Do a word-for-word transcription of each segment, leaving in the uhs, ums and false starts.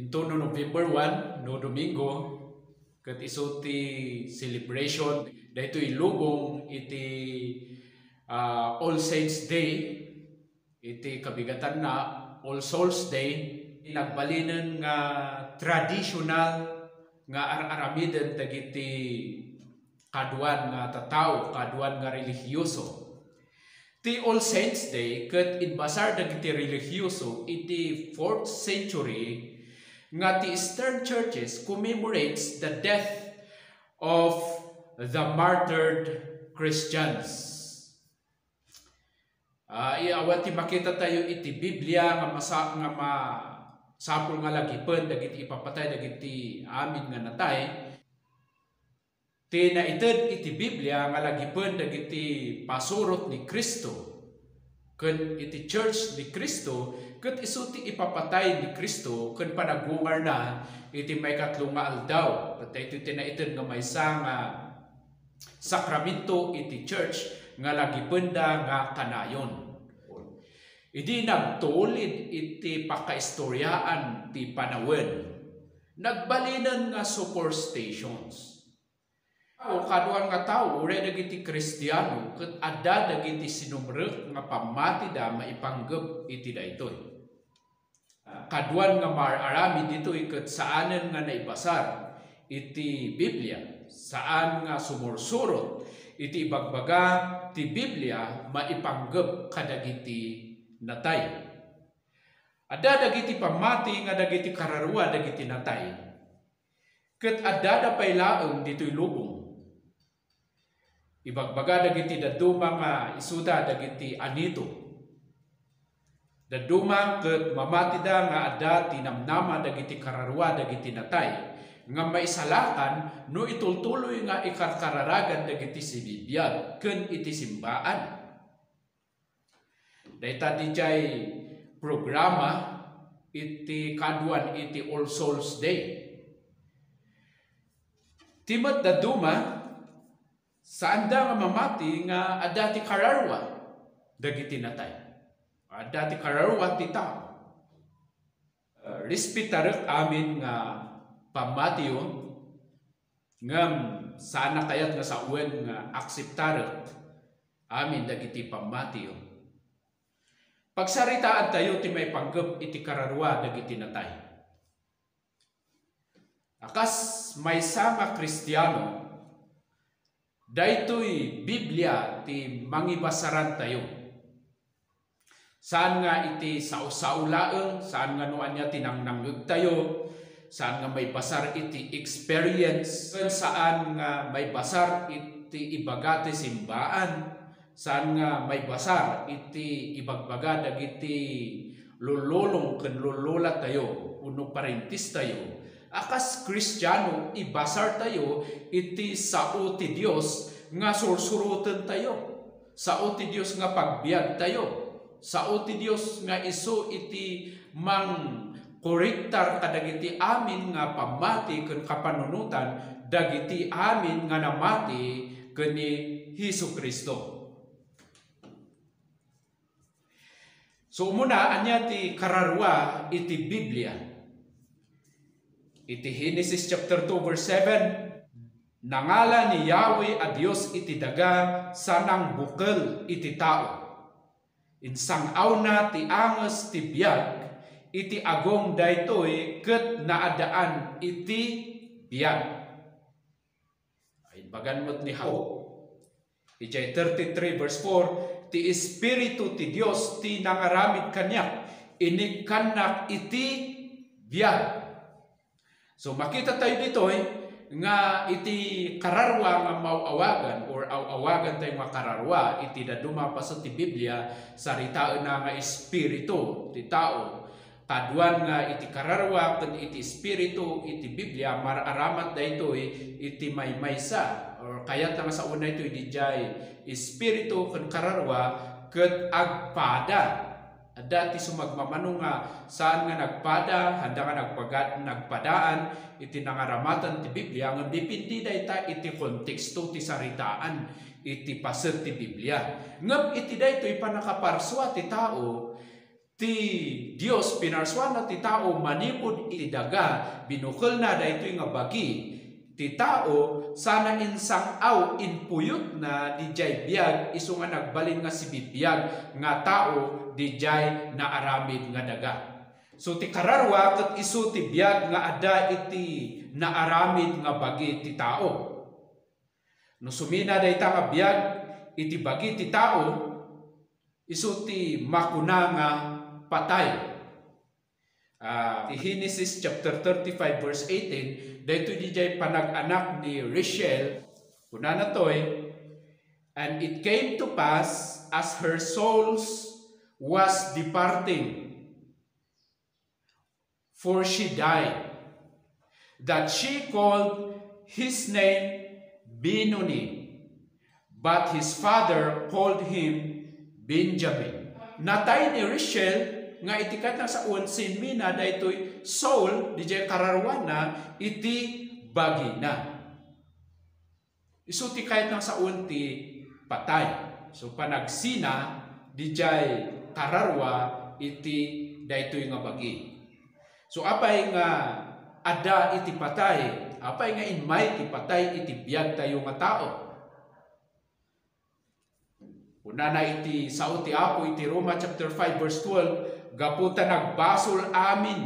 Intono November one, no Domingo, ket isu ti celebration daytoy lubong iti, ah, All Saints Day, iti kabigatanna, All Souls Day, nagbalinen nga traditional nga ar-aramiden dagiti kaduan nga tattao, kaduan nga relihiyoso. Ti All Saints Day ket inbasar dagiti relihiyoso iti fourth century nga ti Eastern Churches commemorates the death of the martyred Christians. Ah, i-, awan ti makita tayo iti Biblia nga masa-, nga masapul nga lagipen dagiti ipapatay dagiti amin nga natay. Ti naited iti Biblia nga lagipen dagiti pasurot ni Cristo ken iti Church ni Cristo, ket isu ti ipapatay ni Cristo ken panagungarna iti maikatlo nga aldaw. Ket daytoy ti naited nga maysa nga sakramento iti Church nga lagipenda nga kanayon. Idi nagtulid iti pakaistoriaan ti panawen, nagbalinen nga superstitions. O kaduan nga tao, uray dagiti Kristiano, ket adda dagiti sinumrek nga pammatida maipanggep iti daytoy. Kaduan nga mar-aramid ditoy ket saanen nga naibasar iti Biblia, saan nga sumursurot iti ibagbaga ti Biblia maipanggep kadagiti natay. Adda dagiti pammati nga dagiti kararua dagiti natay, ket addada pay laeng ditoy lubong. Ibagbaga dagiti dadduma nga isuda dagiti anito. Dadduma ket mamatida nga adda ti namnama dagiti kararua dagiti natay nga maisalakan no itultuloy nga ikarkararagan dagiti sibibiag ken iti simbaan. Dayta didiay programa iti kaduan iti All Souls Day. Ti met dadduma, saanda nga mamati nga adda ti kararua dagiti natay. Adda ti kararua ti tao. Ah, respetarek amin nga pammatiyo, ngem saan a kayat nga sawen nga akseptarek amin dagiti pammatiyo. Pagsaritaantayo ti maipanggep iti kararua dagiti natay. A kas maysa nga Kristiano, daytoy Biblia ti mangibasarantayo. Saan nga iti sao-sao laeng, saan nga no ania ti nangnangngegtayo, saan nga maibasar iti experience, ken saan nga maibasar iti ibaga ti simbaan, saan nga maibasar iti ibagbaga dagiti lululong ken lululatayo wenno parentestayo. A kas Kristiano, ibasartayo iti sao ti Dios nga sursurotentayo. Sao ti Dios nga pagbiagtayo. Sao ti Dios nga isu iti mangkorektar kadagiti amin nga pammati ken kapanunotan dagiti amin nga namati ken ni Jesu-Cristo. So, umuna, ania ti kararua iti Biblia? Iti Genesis chapter two, verse seven, "Nangala ni Yahweh a Dios iti daga sa nangbukel iti tao. Insang-awna ti anges ti biag iti agong daytoy ket naadaan iti biag." Ay, imbagan met ni Job, idiay thirty-three verse four, "Ti Espiritu ti Dios ti nangaramid kaniak, inikkannak iti biag." So, makita tayo ditoy nga iti kararua nga maaw-awagan or aw-awagan tayo nga kararua iti dadduma a paset ti Biblia, saritaenna nga espiritu ti tao. Kaduan nga iti kararua ken iti espiritu iti Biblia, mar-aramat daytoy iti maymaysa, or kayatna nga saona itoy didiay espiritu ken kararua ket agpada. Adda ti sumagmamano nga saan nga nagpada, haanda nga nagpaga-, nagpadaan iti nangaramatan ti Biblia, ngem depende dayta iti konteksto ti saritaan iti paset ti Biblia. Ngem iti daytoy pannakaparsua ti tao, Ti Dios pinarsuana ti tao manipud iti daga, binukelna daytoy nga bagi ti tao, sana insang-aw, inpuyotna didiay biag, isu nga nagbalin nga sibibiag nga tao didiay naaramid nga daga. So, ti kararua ket isu ti biag nga adda iti naaramid nga bagi ti tao. No sumina dayta nga biag iti bagi ti tao, isu ti makuna nga patay. Ah, ti Genesis chapter thirty-five, verse eighteen, daytoy didiay panag-anak ni Rachel, kunana toy, "And it came to pass, as her souls was departing, for she died, that she called his name Benoni, but his father called him Benjamin." Natay ni Rachel nga iti kayatna nga sawen, sinmina daytoy Saul, didiay kararuana, iti bagina. Isu ti kayatna nga sawen ti patay. So, panagsina didiay kararua iti daytoy nga bagi. So, apay nga adda iti patay? Apay nga immay ti patay iti biagtayo nga tao? Kunana iti sao ti Apo iti Roma chapter five, verse twelve, "Gapu ta nagbasol amin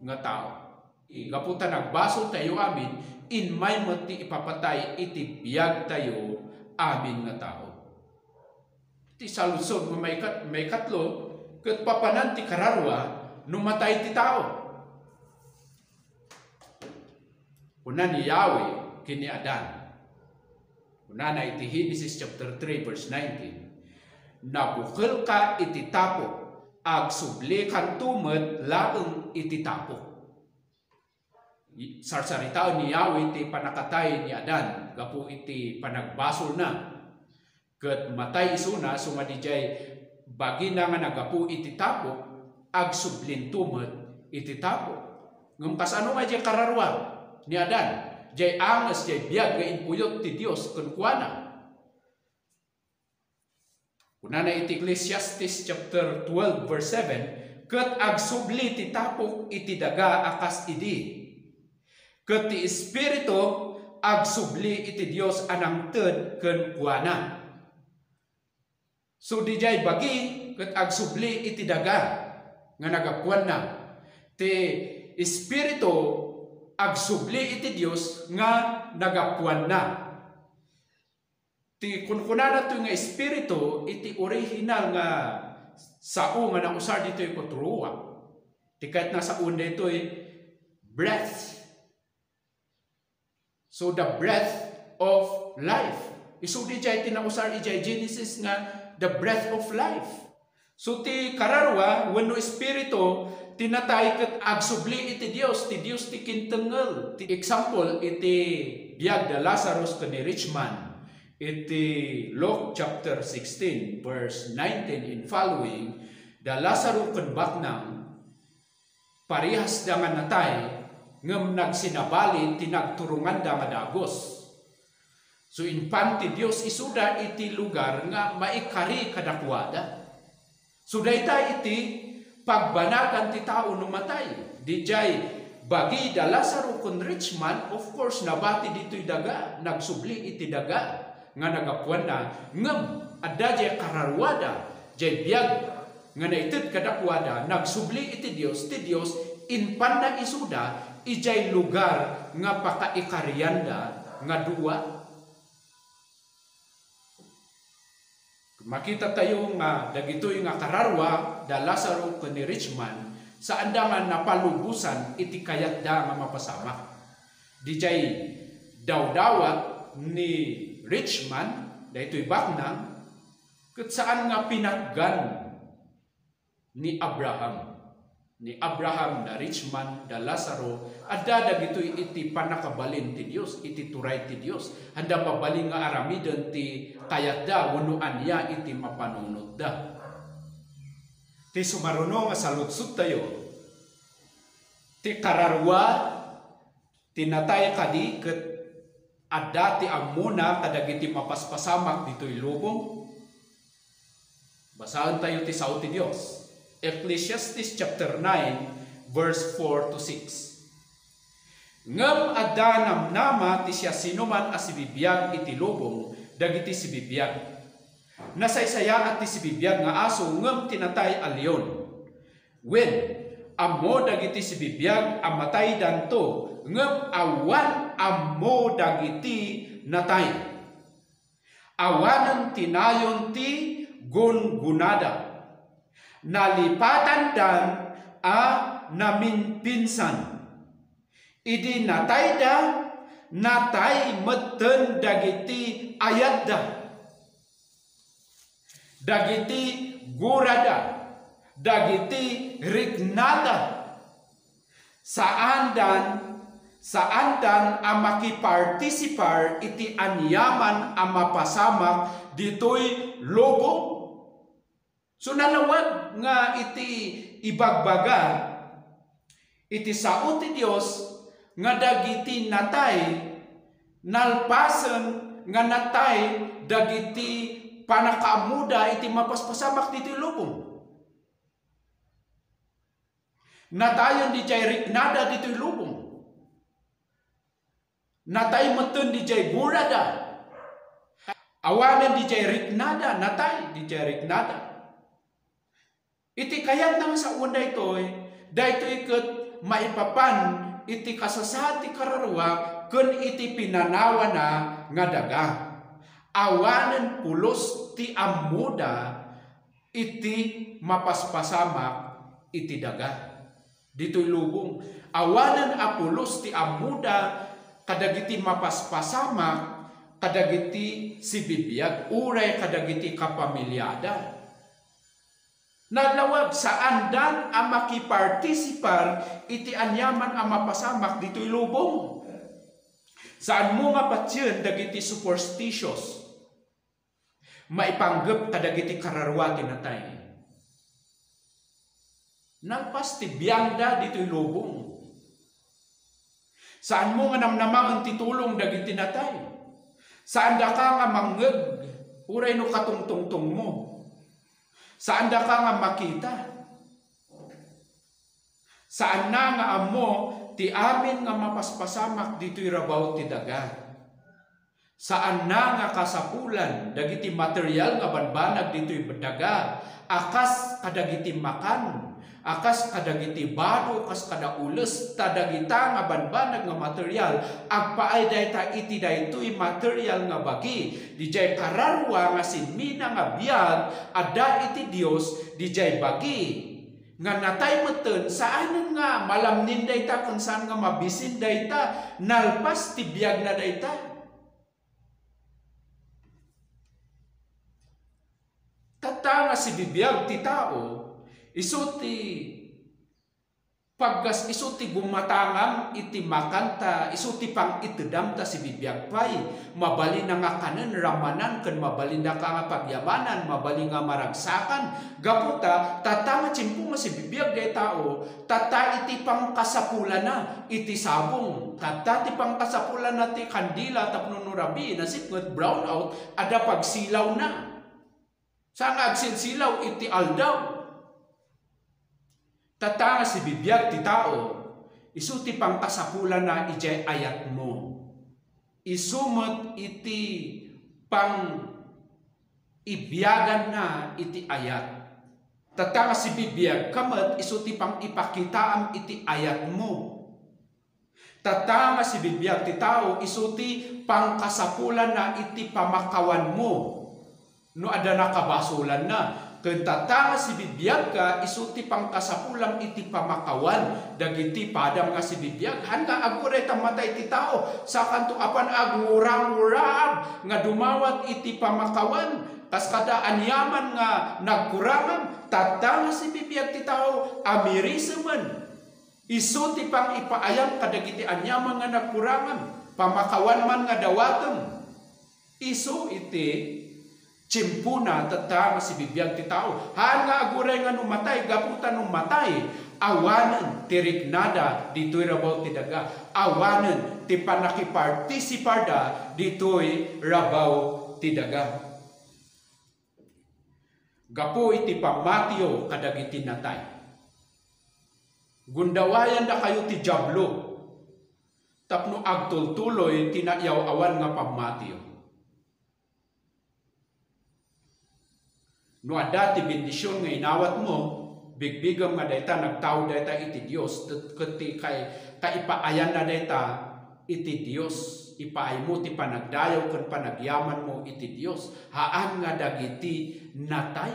nga tao." Gapu ta nagbasol tayo amin, immay met ti ipapatay iti biag tayo amin nga tao. Ti saludsod nga maikat-, maikatlo, ket papanan ti kararua no matay ti tao? Kuna ni Yahweh ken ni Adan, kunana iti Genesis chapter three, verse nineteen, "Nabukelka iti tapok, agsublikanto met laeng iti tapok." Sarsaritaen ni Yahweh ti pannakatay ni Adan gapu iti panagbasolna. Ket matay isuna, isu nga didiay bagina nga naggapu iti tapok, agsublinto met iti tapok. Ngem kasano nga diay kararua ni Adan? Diay anges, diay biag nga impuyot ti Dios kenkuana. Kunana iti Ecclesiastes chapter twelve, verse seven, "Ket agsubli ti tapok iti daga a kas idi, ket ti espiritu agsubli iti Dios a nangted kenkuana." So, didiay bagi ket agsubli iti daga nga nagapuanna. Ti espiritu agsubli iti Dios nga nagapuanna. Ti kunkunana toy nga espiritu iti original nga sao nga nausar ditoy ket ruwa. Ti kayatna sawen daytoy breath. So, the breath of life. Isu didiay ti nausar idiay Genesis nga the breath of life. So, ti kararua wenno espiritu ti natay ket agsubli iti Dios, ti Dios ti kintengngel. Ti example iti biag da Lazarus ken ni rich man iti Luke chapter sixteen, verse nineteen and following, da Lazaro ken baknang, parehasda nga natay, ngem nagsinabali ti nagturonganda nga dagus. So, impan ti Dios isuda iti lugar nga maikari kadakuada. So, dayta iti pagbanagan ti tao no matay. Didiay bagi da Lazaro ken rich man, of course, nabati ditoy daga, nagsubli iti daga nga nagapuanna, ngem adda diay kararuada, diay biag nga naited kadakuada, nagsubli iti Dios, ti Dios impanna isuda idiay lugar nga pakaikarianda nga dua. Makita tayo nga dagitoy nga kararua, da Lazaro ken ni rich man, saanda nga napalubosan iti kayatda nga mapasamak. Didiay dawdawat ni rich man, daytoy baknang, ket saan nga pinatgan ni Abraham. Ni Abraham, da rich man, da Lazaro, adda dagitoy iti pannakabalin ti Dios, iti turay ti Dios. Anda mabalin nga aramiden ti kayatda wenno ania iti mapanunotda. Ti sumaruno nga saludsodtayo, ti kararua ti natay kadi ket adda ti ammona kadagiti mapaspasamak ditoy lubong? Basaentayo ti sao ti Dios. Ecclesiastes chapter nine, verse four to six. Ngem adda namnama ti siasinoman a sibibiag iti lubong dagiti sibibiag. Nasaysayaat ti sibibiag nga aso ngem ti natay a leon. Wen, ammo dagiti sibibiag a mataydanto, ngem awan ammo dagiti natay. Awanen ti nayon ti gungonada. Nalipatandan a naminpinsan. Idi natayda, natay metten dagiti ayatda, dagiti gurada, dagiti riknada. Saandan, saandan a makipartisipar iti aniaman a mapasamak ditoy lubong. So, nalawag nga iti ibagbaga iti sao ti Dios nga dagiti natay, nalpasen nga natay dagiti panakaammoda iti mapaspasamak ditoy lubong. Natayen didiay riknada ditoy lubong. Natay metten didiay gurada. Awanen didiay riknada, natay didiay riknada. Iti kayatna nga saoen daytoy, daytoy ket maipapan iti kasasaad ti kararua ken iti pinanawana nga daga. Awanen pulos ti ammoda iti mapaspasamak iti daga. Ditoy lubong, awanen a pulos ti ammoda kadagiti mapaspasamak kadagiti sibibiag uray kadagiti kapamiliada. Nalawag, saandan a makipartisipar iti aniaman a mapasamak ditoy lubong. Saanmo nga patien dagiti superstitious. Maipanggep kadagiti kararua ti natay. Nalpas ti biangda ditoy lubong. Saanmo nga namnamaen ti tulong dagiti natay. Saandaka nga mangngeg uray no katungtungtongmo. Saandaka nga makita. Saanna nga ammo ti amin nga mapaspasamak ditoy rabaw ti daga. Saanna nga kasapulan dagiti material nga banbanag ditoy daga a kas kadagiti makan, a kas kadagiti bado, kas kada ules, ta dagita nga banbanag nga material, agpaay dayta iti daytoy material nga bagi, didiay kararua nga sinmina nga biag, adda iti Dios, didiay bagi. Nga natay metten, saanen nga malamnin dayta ken saan nga mabisin dayta, nalpas ti biagna dayta. Tatta nga sibibiag ti tao, isu ti paggas-, isu ti gumatangam iti makanta, isu ti pang-itedam ta sibibiag pay. Mabalin nga kanen, ramanan, ken mabalin daka nga pagyamanan, mabalin nga maragsakan. Gapu ta, tatta nga tiempo nga sibibiag dayta tao, tatta iti pangkasapulana iti sabong, tatta ti pangkasapulana ti kandila tapno no rabii, nasipnget, brown out, adda pagsilawna. Saan nga agsilsilaw iti aldaw. Tatta nga sibibiag ti tao, isu ti pangkasapulana idiay ayatmo. Isu met iti pang-ibiaganna iti ayat. Tatta nga sibibiagka met isu ti pang-ipakitaam iti ayatmo. Tatta nga sibibiag ti tao isu ti pangkasapulanna iti pamakawanmo. No adda nakabasolanna, ken tatta nga sibibiagka, isu ti pangkasapulam iti pamakawan dagiti padam nga sibibiag. Haan nga aguray ta matay ti tao, sakanto apan agnguranguraab nga dumawat iti pamakawan, kas kada aniaman nga nagkurangam, tatta nga sibibiag ti tao, amirisemen. Isu ti pangipaayam kadagiti aniaman nga nagkurangam, pamakawan man nga dawatem. Isu iti tiempona, tatta nga sibibiag ti tao. Haan nga aguray nga no matay, gapu ta no matay, awanen ti riknada ditoy rabaw ti daga, awanen ti pannakipartisiparda ditoy rabaw ti daga. gapu iti pammatiyo kadagiti natay. Gundawayannakayo ti Diablo tapno agtultuloy ti nayaw-awan nga pammatiyo. No adda ti bendision nga inawatmo, bigbigam nga dayta nagtaud dayta iti Dios, ket, ket ti kay-, kaipaayanna dayta iti Dios. Ipaaymo ti panagdayaw ken panagyamanmo iti Dios, haan nga dagiti natay.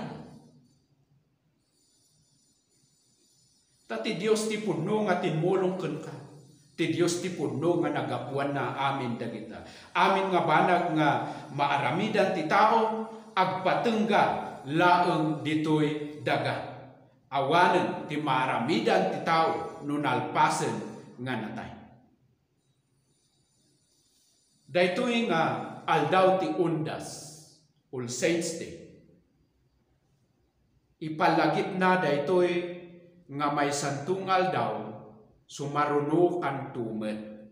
Ta ti Dios ti pudno nga timmulong kenka. Ti Dios ti pudno nga nagapuanna amin dagita. Amin nga banag nga maaramidan ti tao, agpatengga laeng ditoy daga. Awanen ti maaramidan ti tao no nalpasen nga natay. Daytoy nga aldaw ti Undas, All Saints Day, ipalagipna daytoy nga maysanto nga aldaw, sumarunokanto met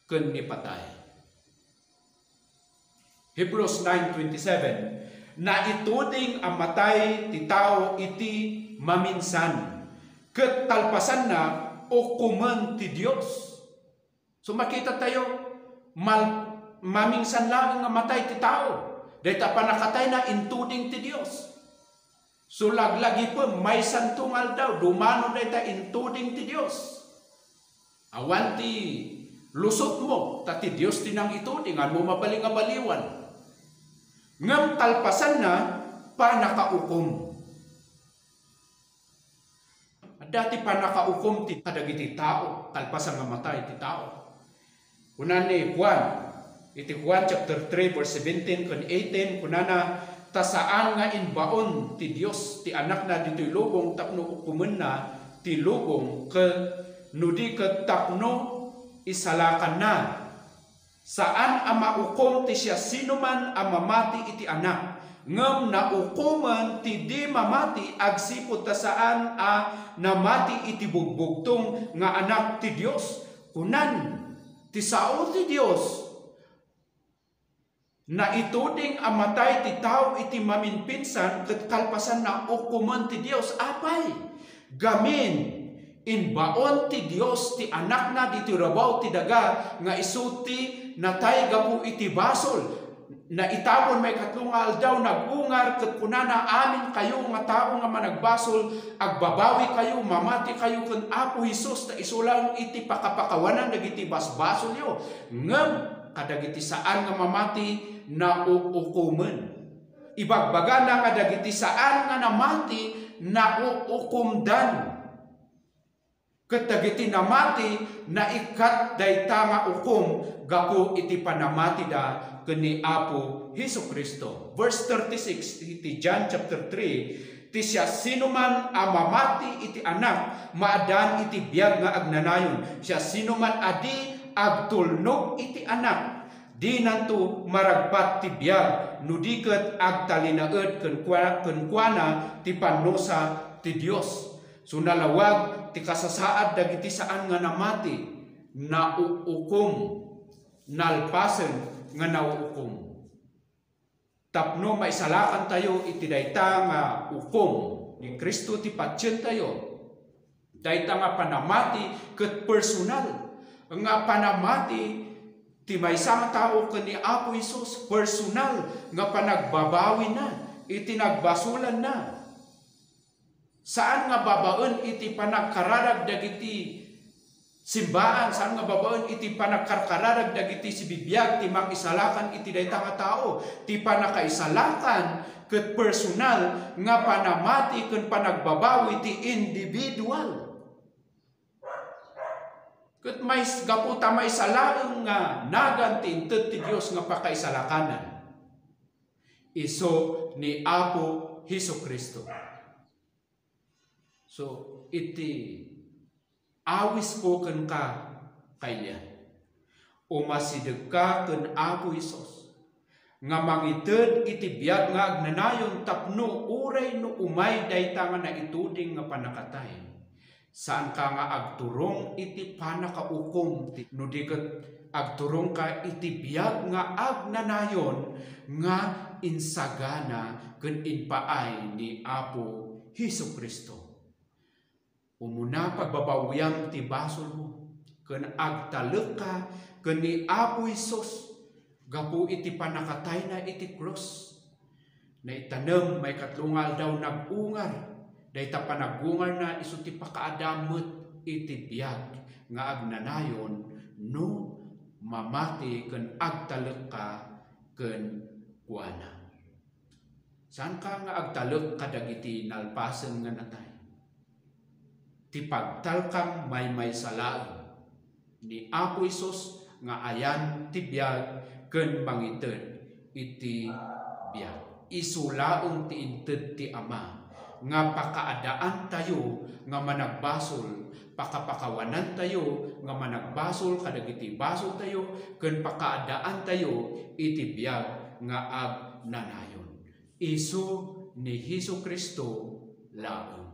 ken ni patay. Hebrews nine twenty-seven, naituding a matay ti tao iti maminsan, ket talpasanna, ukomen ti Dios. So, makita tayo, mal-, mamingsan laeng nga matay ti tao. Dayta pannakatayna, intuding ti Dios. So, laglagipem, maysanto nga aldaw, dumano dayta intuding ti Dios. Awan ti lusotmo, ta ti Dios ti nangituding, awan mo mabalin nga baliwan. Ngem talpasanna, pannakaukom. Adda ti pannakaukom ti kadagiti tao, kalpasan nga matay ti tao. Kuna ni Juan, iti Juan chapter three, verse seventeen ken eighteen, kunana, "Ta saan nga imbaon ti Dios ti Anakna ditoy lubong tapno ukomenna ti lubong, ket no di ket tapno isalakanna." Saan a maukom ti siasinoman a mamati iti Anak, ngem naukomen ti di mamati agsipud ta saan a namati iti bugbugtong nga Anak ti Dios. Kunan ti sao ti Dios, naituding a matay ti tao iti maminpinsan ket kalpasanna ukomen ti Dios. Apay? Gamin, imbaon ti Dios ti Anakna ditoy rabaw ti daga nga isu ti natay gapu iti basol. Naitapon maikatlo nga aldaw, nag-ungar, ket kunana, "Aminkayo nga tao nga managbasol, agbabawikayo, mamatikayo ken Apo Jesus, ta isu laeng iti pakapakawanan dagiti basbasolyo. Ngem kadagiti saan nga mamati, nauukomen." Ibagbagana nga dagiti saan nga namati, nauukomdan. Ket dagiti namati, naikkat dayta nga ukom gapu iti panamatida ken ni Apo Jesu-Cristo. Verse thirty-six iti John chapter three, "Ti siasinoman a mamati iti Anak, maaddaan iti biag nga agnanayon. Siasinoman a di agtulnog iti Anak, dinanto maragpat ti biag, no di ket agtalinaed kenkua-, kenkuana ti pannusa ti Dios." So, nalawag ti kasasaad dagiti saan nga namati, nauukom, nalpasen nga nauukom. Tapno maisalakantayo iti dayta nga ukom ni Cristo ti patientayo, dayta nga panamati ket personal nga panamati ti maysa nga tao ken ni Apo Jesus, personal nga panagbabawina iti nagbasolanna. Saan nga babaen iti panagkararag dagiti simbaan, saan nga babaen iti panagkarkararag dagiti sibibiag ti mangisalakan iti dayta nga tao. Ti panakaisalakan ket personal nga panamati ken panagbabawi ti individual. Ket mais-, gapu ta maysa laeng nga nagan ti inted ti Dios nga pakaisalakanan, isu ni Apo Jesu-Cristo. So, iti awisko kenka, kailian, umasidegka ken Apo Jesus nga mangited iti biag nga agnanayon tapno uray no umay dayta nga naituding nga pannakatay, Saanka nga agturong iti pannakaukom ti, no di ket agturongka iti biag nga agnanayon nga insagana ken impaay ni Apo Jesu-Cristo. Umuna, pagbabawiam ti basolmo, ken agtalekka ken ni Apo Jesus gapu iti pannakatayna iti krus. Naitanem maikatlo nga aldaw nagungar. Dayta panagungarna isu ti pakaadam met iti biag nga agnanayon no mamati ken agtalekka ken kuana. Saanka nga agtalek kadagiti nalpasen nga natay. Ti pagtalkam maymaysa laeng ni Apo Jesus nga ayan ti biag ken mangited iti biag. Isu laeng ti inted ti Ama nga pakaadaantayo nga managbasol, pakapakawanantayo nga managbasol kadagiti basoltayo, ken pakaadaantayo iti biag nga agnanayon. Isu ni Jesu-Cristo laeng.